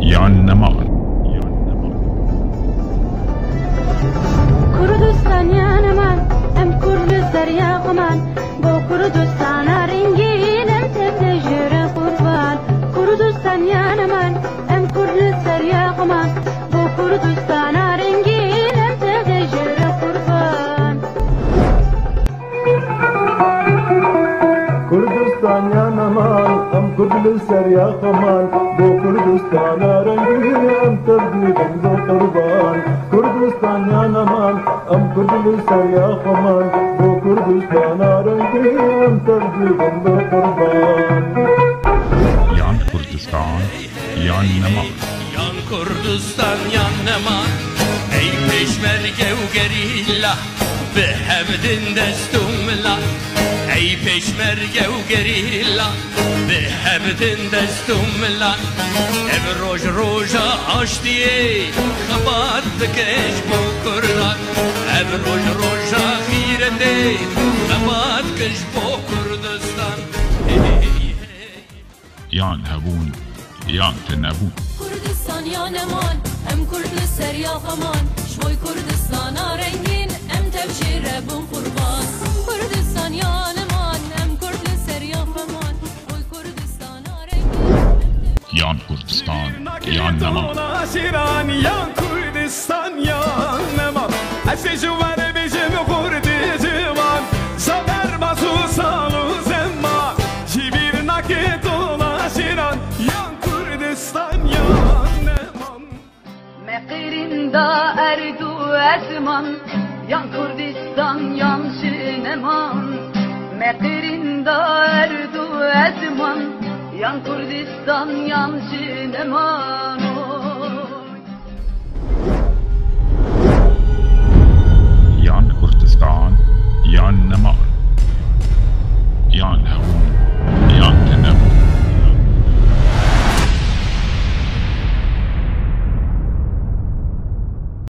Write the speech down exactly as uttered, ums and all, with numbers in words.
Yan neman. Kurdistan ya neman, em Kurd li ser ya xweman. Bo Kurdistana rengîn em tevde ji re qurban. Kurdistan ya neman, em Kurd li ser ya xweman. Bo Kurdistana rengîn em tevde ji re qurban. Kurdistan ya neman, em Kurd li ser ya xweman. Bo Kurdistana rengîn em tev dibin bo qurban. Kurdistan ya neman, em Kurd li ser ya xweman. Bo Kurdistana rengîn em tev dibin bo qurban. Yan Kurdistan, yan neman. Yan Kurdistan yan neman. Ey pêşmerge û gerîla, bi hev din dest û milan. Ey pêşmerge û gerîla, bi hev din dest û milan. Ev roj roja aştiyê, xebat dike ji bo Kurdan. Ev roj roja xîretê, xebat dike ji bo Kurdistan. Hey, hey, hey. Yan hebûn, yan tenebûn. Kurdistan ya neman, em Kurd li ser ya xweman. Ji boy Kurdistana rengîn, em tev jê re bûn qurban. Kurdistan ya neman, em Kurd li ser ya xweman. Boy Kurdistana rengîn, em tev Yan Kurdistan, yan neman. Şiran yan Kurdistan yan neman. Ez ê ji we re bêjim Kurdê ciwan. Zafer baz û sal û zeman. Ji bîr nake tola şiran yan Kurdistan yan neman. Me qirînda erd û ezman, yan Kurdistan yan ji neman. Me qirînda erd û ezman, yan Kurdistan yan ji neman.